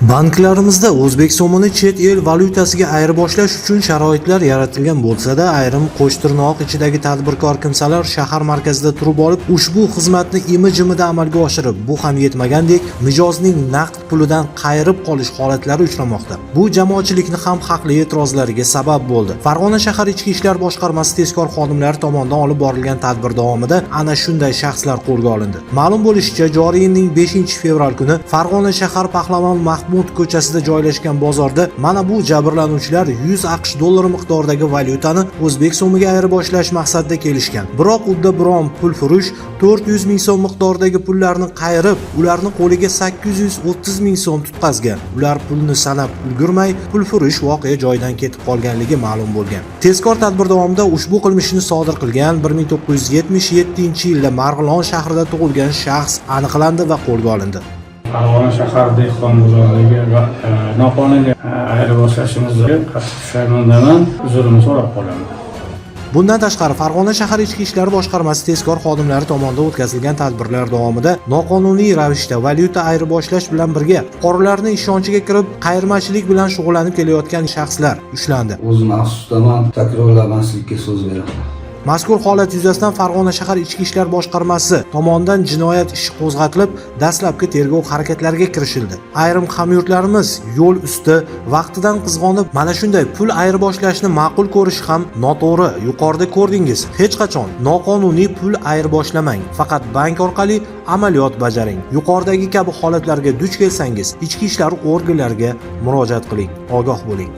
Banklarimizda o'zbek so'mini chet el valyutasiga ayirboshlash uchun sharoitlar yaratilgan bo'lsa-da, ayrim qo'shtirnoq ichidagi tadbirkor kimsalar shahar markazida turib olib, ushbu xizmatni imi-jimida amalga oshirib, bu ham yetmagandek, mijozning naqd pulidan qayirib qolish holatlari uchramoqda. Bu jamoatchilikni ham haqli e'tirozlariga sabab bo'ldi. Farg'ona shahar Ichki ishlar boshqarmasi tezkor xodimlari tomonidan olib borilgan tadbir davomida ana shunday shaxslar qo'lga olindi. Ma'lum bo'lishicha, joriy yilning 5-fevral kuni Farg'ona shahar Pahlavon Mahmud ko'chasida joylashgan bozorda mana bu jabrlanuvchilar 100 AQSh dollari miqdoridagi valyutani o'zbek so'miga ayirboshlash maqsadida kelishgan. Biroq unda biron pulfurush 400 ming so'm miqdoridagi pullarni qayirib, ularni qo'liga 830 ming so'm tutqazgan. Ular pulni sanab ulgurmay, pulfurush voqea joyidan ketib qolganligi ma'lum bo'lgan. Tezkor tadbir davomida ushbu qilmishni sodir qilgan 1977-yilda Marg'ilon shahrida tug'ilgan shaxs aniqlandi va qo'lga olindi. Farg'ona shahar dehqon bozoridagi noqonuniy ayirboshlashimizga qattiq pushaymondaman, uzrimni so'rab qolaman. Bundan tashqari, Farg'ona shahar Ichki ishlar boshqarmasi tezkor xodimlari tomonidan o'tkazilgan tadbirlar davomida noqonuniy ravishda valyuta ayirboshlash bilan birga fuqarolarning ishonchiga kirib, qayirmachilik bilan shug'ullanib kelayotgan shaxslar ushlandi. O'zim afsusdaman, takrorlamaslikka so'z beraman. Mazkur holat yuzasidan Farg'ona shahar Ichki ishlar boshqarmasi tomonidan jinoyat ishi qo'zg'atilib, dastlabki tergov harakatlariga kirishildi. Ayrim hamyurtlarimiz yo'l usti vaqtidan qizg'onib, mana shunday pul ayirboshlashni ma'qul ko'rishi ham noto'g'ri. Yuqorida ko'rdingiz. Hech qachon noqonuniy pul ayirboshlamang. Faqat bank orqali amaliyot bajaring. Yuqoridagi kabi holatlarga duch kelsangiz, ichki ishlar organlariga murojaat qiling. Ogoh bo'ling.